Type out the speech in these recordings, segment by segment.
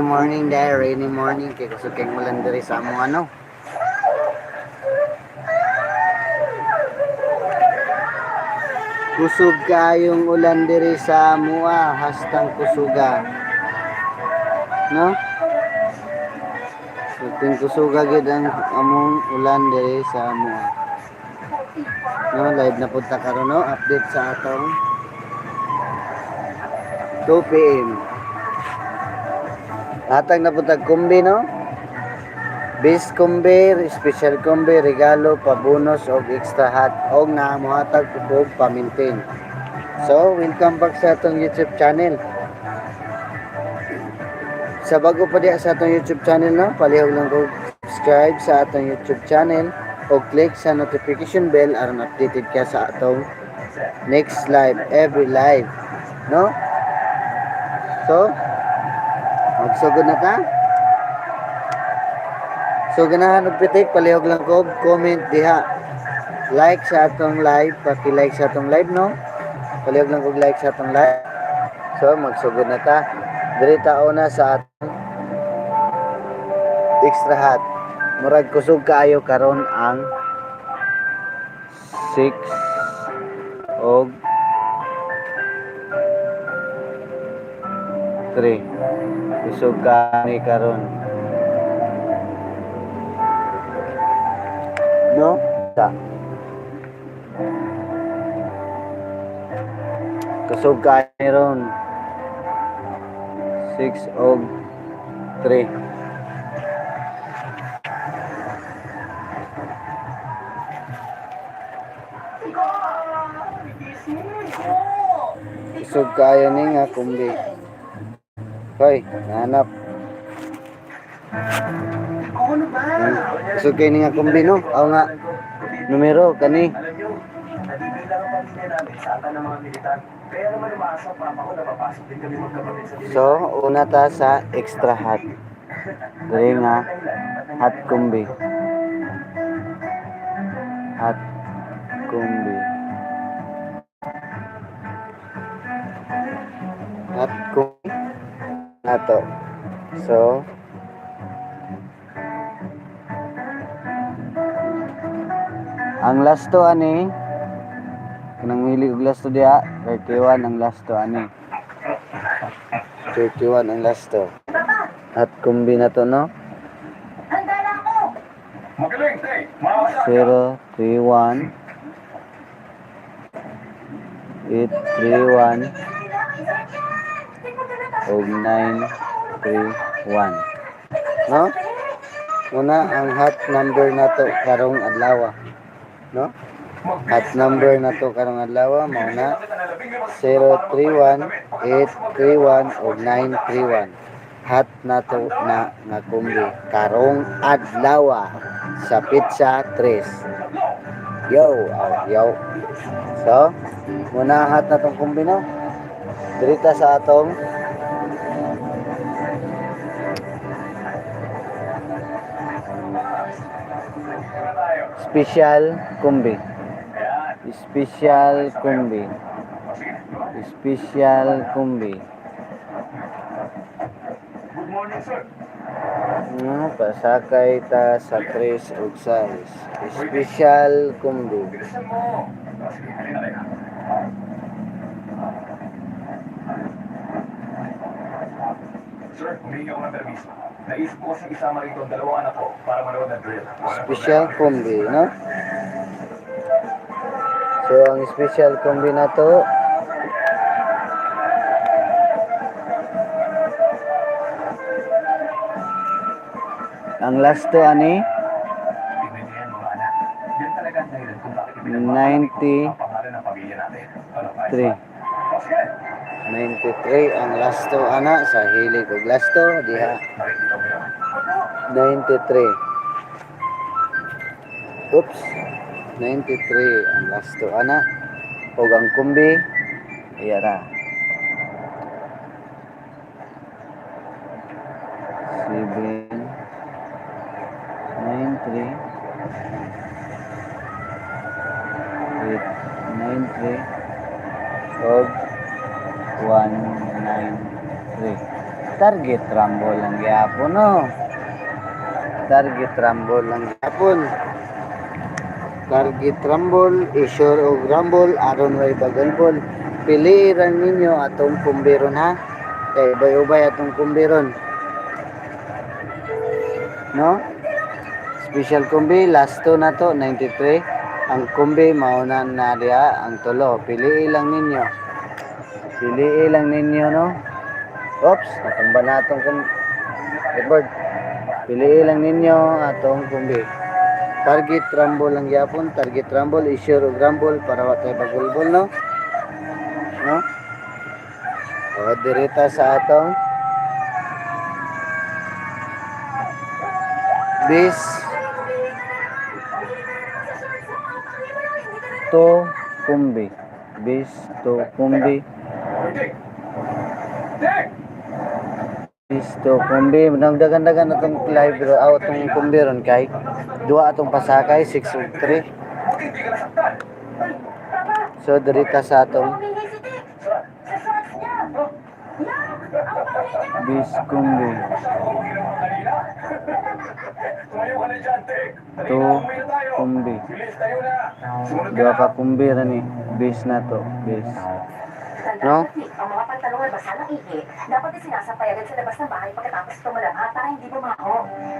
Morning dahil rainy morning kay kusog kay ulan diri sa among ano. Kusog kayong ulan diri sa amoa, hastang kusuga. No? Sulting kusuga gid ang among ulan diri sa amoa. No, live na punta karon, no, update sa atong 2 PM. Hatag na punta kumbi, no? Base kumbi, special kumbi, regalo, pabonus og extra hot og na mohatag og pamintin. So, welcome back sa atong YouTube channel. Sa bago pa diha sa atong YouTube channel, no, palihog lang ko subscribe sa atong YouTube channel o click sa notification bell aron updated ka sa atong next live, every live, no? So, magsugod na ta. So, ganahan og pitik, palihog lang ko comment diha. Like sa atong live, paki-like sa atong live, no? Palihog lang kog like sa atong live. So, magsugod na ta. Diri ta una sa atong extra hot. Murag kusog kaayo karon ang 6 og 3. Kusog kani karon. No? Ta. Kusog kani ron. 6 og 3. Kusog kaayo ni nga kumbi. Hoy, nahanap. Kusog kay ni nga kumbi, no? Aw nga numero kani. Alam niyo, nabibilang ang pamilya namin sa ata ng mga militar. Kaya naman umaasa ang papa ko na papasok din kami magkapatid sa So, una ta sa extra hot. Diri nga hot kumbi. Hot kumbi. Hot kumbi nato. So, ang last to ani, kanang mili og last to diha, 31 ang last to ani. 31 ang last to. At kumbi na to, no? Handa na ako! Magaling, Tay! Makakasama! 0, 3, 1, 8, 3, 1, og 9, 3, 1. No? Una, ang hot number na to karong adlaw. No? Hot number na to karong adlaw, mao na 0, 3, 1, 8, 3, 1, og 9, 3, 1. Hot na to na nga kumbi karong adlaw sa Pizza 3. Yo, oh, yo. So, muna ang hot na tong kumbi, no? Dirita sa atong special kumbi. Special kumbi. Special kumbi. Good morning, sir. No, pasakay ta sa 3 ug 6. Special kumbi. Bilisan mo! O, sige, halina kayo. Sir, humihingi ako ng permiso. Naisip ko kasi isama rito ang dalawang anak ko para manood ng drill. Walang Special problema. kumbi, no? So, ang special kumbi na to, ang last to ani Tingnan niyo yan, mga anak. Yan talaga ang dahilan kung bakit ipinagmamalaki ko 93. ang pangalan ng pamilya natin. Ano, ayos ba? O, sige. 93 ang last to ana sa hilig og last to diha. Nakikita mo yun? 93. Oops. 93 ang last to ana. Og ang kumbi iyara. 7 9 3 8 9 3 og 1 9 3. Target rumble lang gyapon, no? Target rumble lang gyapon. Target rumble, isure og rumble aron way bagulbol. Pili ra ninyo atong kumbiron, ha, kay ubay-ubay atong kumbiron, no? Special kumbi, last two na to, 93 ang kumbi, mauna na diha ang tulo. Pili lang ninyo, pili lang ninyo, no? Oops, natumba na atong record. Pili lang ninyo atong kumbi. Target rumble lang gyapon, target rumble, isure og rumble para wa tay bagulbol, no? No? O, dirita sa atong bis to kumbi. Bis to kumbi. Hoy, Dick! Dick! Bis to kumbi. Nagdagan-dagan na itong live ro, aw, itong kumbi ron kay duha atong pasakay, 6 ug 3. Buti hindi ka nasaktan! So dirita sa atong Humingi si Dick! Sa shorts niya! Yak! Ang panghi niya! bis kumbi. Masyado ka maghirap kanina. Tumayo ka na dyan, Dick! Dali To na, umuwi na tayo! kumbi. Bilis tayo na! Sumunod ka Duha na! ka kumbi ra ni bis na to, bis. Tandaan No? mo, Dick, ang mga pantalong ay basa ng ihi, dapat isinasampay agad sa labas ng bahay pagkatapos tumalabha para hindi bumaho.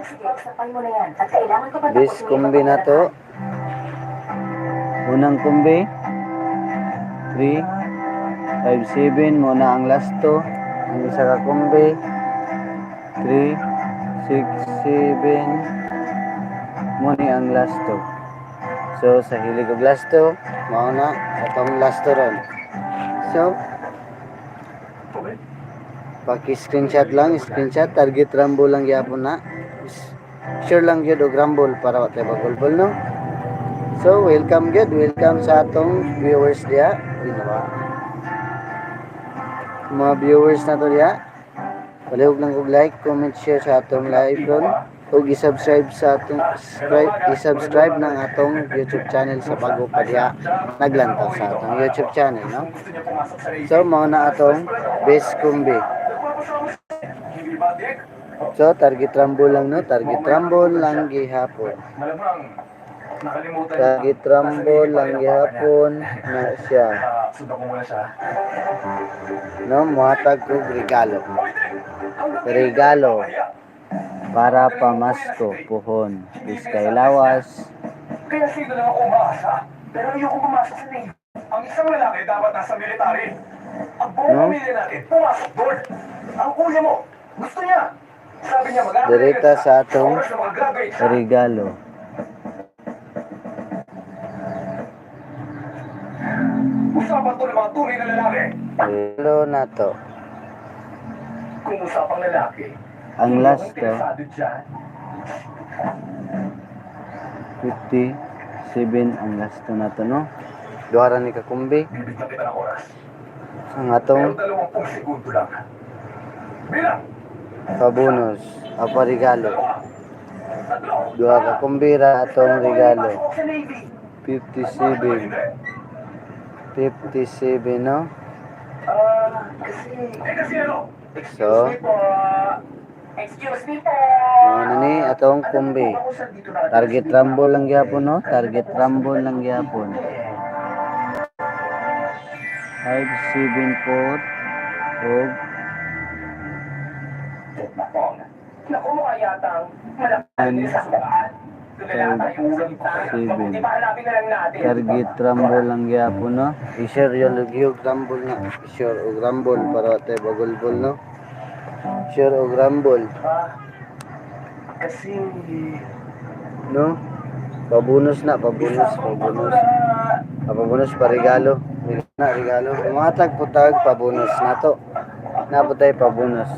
Sige, sampay mo na yan. At kailangan ko pa Bis tapusin yung kumbi ibang na to. paglalakad. Unang kumbi, 3 5 7 muna ang last to. Ang isa ka kumbi, 3 6 7 muna ang last to. So sa hilig og last to, mao na atong last to ron. So paki-screenshot lang, screenshot, target rumble lang gyapon na. Sure lang gyud og rumble para wa tay bagulbol, no? So welcome gyud, welcome sa atong viewers diha. Uy, nawa. Mga viewers na to diha. Palihog lang og like, comment, share sa atong live ron ug i-subscribe sa atong subscribe, i-subscribe ng atong YouTube channel sa bago pa diha naglantaw sa atong YouTube channel, no? Gusto niya pumasok sa Navy. So mao na atong best kumbi. Nagpapasama siya. Hindi ba, Dick? So target rumble lang, no? Target rumble lang gihapon. Malamang nakalimutan niya. Target rumble lang gihapon na siya. Ah, sundan ko muna siya. No, muhatag kog regalo. Hoy, Dick! Hanggang kailan Regalo. ka mapapahiya? Para pamasko puhon. Biskay lawas. Kaya sino lang ako umaasa? Pero ayoko pumasok sa Navy. Ang isang lalaki dapat nasa military. Ang buong No? pamilya natin pumasok doon. Ang kuya mo, gusto niya. Sabi niya mag-aaral Direta siya sa atong oras na mag-graduate siya. regalo. Usapan to ng mga tunay na lalaki. Regalo na to. Kung usapang lalaki, Ang hindi last ako to, interesado dyan. 57 ang last to na to, no? Duha ra ni kakumbi. Bibigyan kita ng oras. Ang atong Pero 20 segundo lang. Bilang! pabonus, apa regalo. Dalawa! Tatlo! Duha ka kumbira atong regalo. Pasok sa Navy! 57. 57, no? Ah, kasi... Eh, kasi ano? Excuse So? me po. Excuse me po. Ano ni atong kumbi. Target rumble lang gyapon, no? Target rumble lang gyapon. 574 og Naku, mukha yatang malaki sa sukaan. Five, seven. Mabuti pa hanapin na lang natin. Target rumble lang gyapon, no? I-share yung lugyog rumble na. I-share og rumble para tayo bagulbol, no? Share og rumble, Ah, kasi... no? Pabonus na, pabonus, pabonus. Ah, pabonus pa regalo. Regalo na, regalo. Muhatag po tag pabonus na to. Na po tayo pabonus.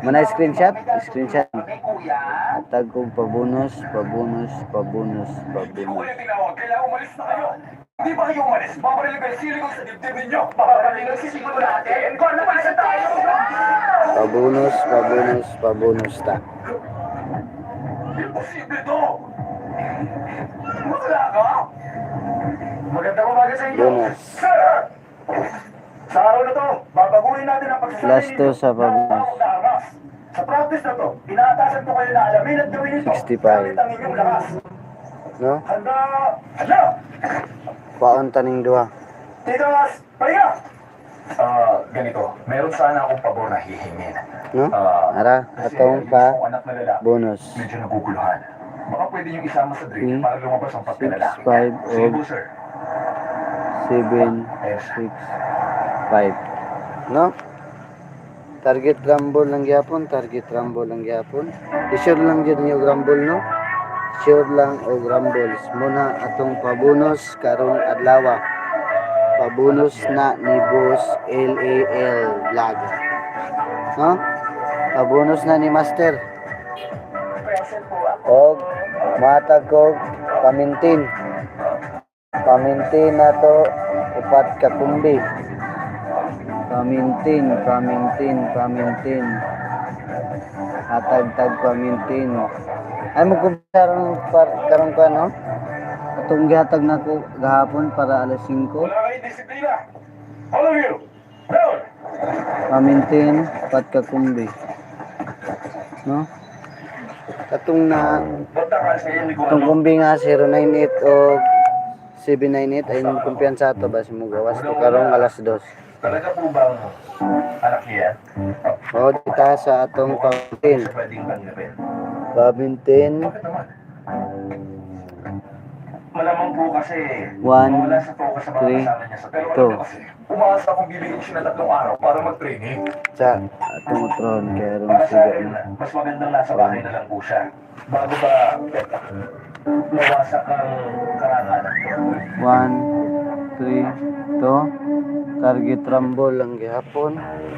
Manay screenshot? Screenshot. Ay, kuya. Hatag kog pabonus, pabonus, pabonus, Hindi ko pabonus. kayo tinawag, kaya umalis na kayo. Hindi ba kayo umalis? Babaril ko yung silikon sa dibdib ninyo. Babaril ang sisikon natin. Kung ano pa sa tayo? Pabonus, pabonus, pabonus ta. Imposible to! Bakla ka? Magandang umaga sa inyo. Bonus. Sir! Sa araw na to, babaguhin natin ang pagsasabi Last to ninyo sa ng pabonus. tawag na armas. Sa practice na to, inaatasan ko kayo na alamin at gawin ito. 65. Gamit ang inyong lakas. No? Handa! Handa! Kwaon taning duha. Tigas! Pahinga! Ah, ganito. Meron sana akong pabor na hihingin. No? Ah, Ara, kasi atong yung pa kong anak na lalaki, bonus. medyo naguguluhan. Baka pwede niyong isama sa drill Three, para lumabas ang pagkalalaki. 6, 5, Sige og po, sir. 7, Ayos. 6, 5. No? Target rumble lang gyapon, target rumble lang gyapon. I-sure lang jud niyo rumble, no? Sure lang og rumbles. Muna atong pabonus karong adlaw. Pabonus na ni Boss LAL Vlog. No? Pabonus na ni Master. Present po ako. Og matag kog pamintin. Pamintin na to upat ka kumbi. Pamintin, pamintin, pamintin. Hatag-tag pamintin. Ay mo karong karong ka, no? Atong gihatag nako gahapon para alas 5. Wala kayong disiplina! All of you! Down! Pamintin, upat ka kumbi. No? Katong na Ba't nakalas kayo ni Itong kumbi nga 098 o 798 ay yung kumpiyansa to ba simugawas to karong alas 2. Talaga po bang anak niya? O dita sa atong pamintin. Siya pwedeng tanggapin. Pamintin Bakit naman? Malamang po kasi 1, wala sa focus sa mga 3, kasama niya sa pero 2. alam niyo kasi, umaasa akong bibigyan siya ng 3 araw para mag-training. Sa atong utron kay aron Para sa siga. akin, mas magandang nasa bahay na lang po siya. Bago ba mawasak ang karangalan ko. 1, 3, 2. Target rumble lang gihapon.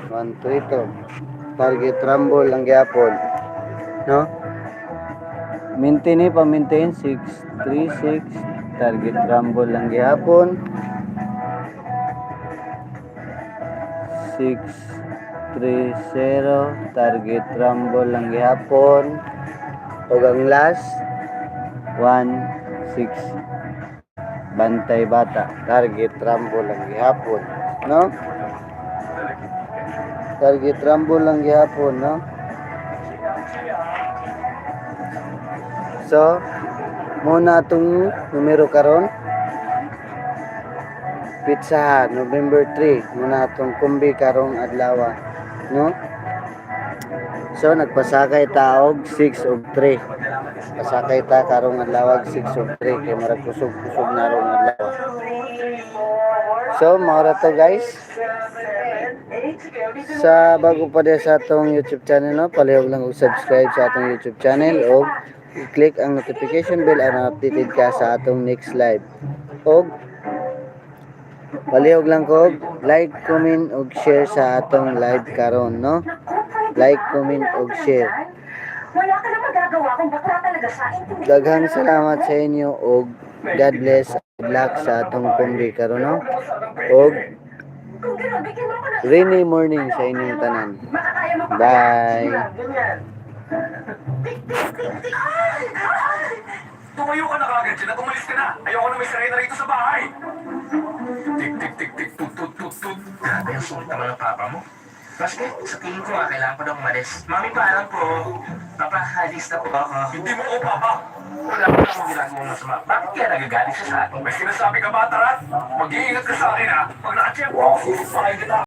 1, 3, 2. Target rumble lang gihapon. No? Maintain eh, pa-maintain. 6, 3, 6. Target rumble lang gihapon. 6, 3, 0. Target rumble lang gihapon. Ug ang last, 1, 6. Bantay bata. Target rumble lang gihapon. No? Target rumble lang gihapon, no? So, muna atong numero karon. Pizza Hut, November 3, muna atong kumbi karong adlaw, no? So, nagpasakay ta og 6 og 3. Pasakay ta karong adlaw og 6 og 3 kay murag kusog-kusog na rong adlaw. So, mao ra to, guys. Sa bago pa din sa atong YouTube channel, no, palihog lang og subscribe sa atong YouTube channel og i-click ang notification bell aron updated ka sa atong next live. Og palihog lang ko like, comment og share sa atong live karon, no? Naku, pwede Like, ba? comment, Wala og ka lang share. dyan. Wala ka na magagawa kung bakla talaga siya. Intindihin mo Daghang na lang salamat ako. sa inyo og God bless. Good luck sa atong kumbi karon, no? Og Kung gano'n, bigyan mo ako ng rainy morning Ano, sa inyong kaya mo ba? tanan. Makakaya mo pa kaya? Bye. Sige lang, ganyan. Tik, tik, tik, tik. Ay! Ay! Tumayo ka na kagad dyan at umalis ka na. Ayoko na may sirena rito sa bahay. Tik, tik, tik, tik, tut, tut, tut, tut. Grabe, ang sungit naman ng papa mo. Basta, sa tingin ko nga, kailangan ko daw umalis. Mami, paalam po. Papa, alis na po ako. Hindi mo ko, papa. Wala po akong ginagawang masama. Bakit kaya nagagalit siya sa akin? May sinasabi ka ba, Tarat? Mag-iingat ka sa akin, ha? Pag nakachempo ako, susumpahin kita.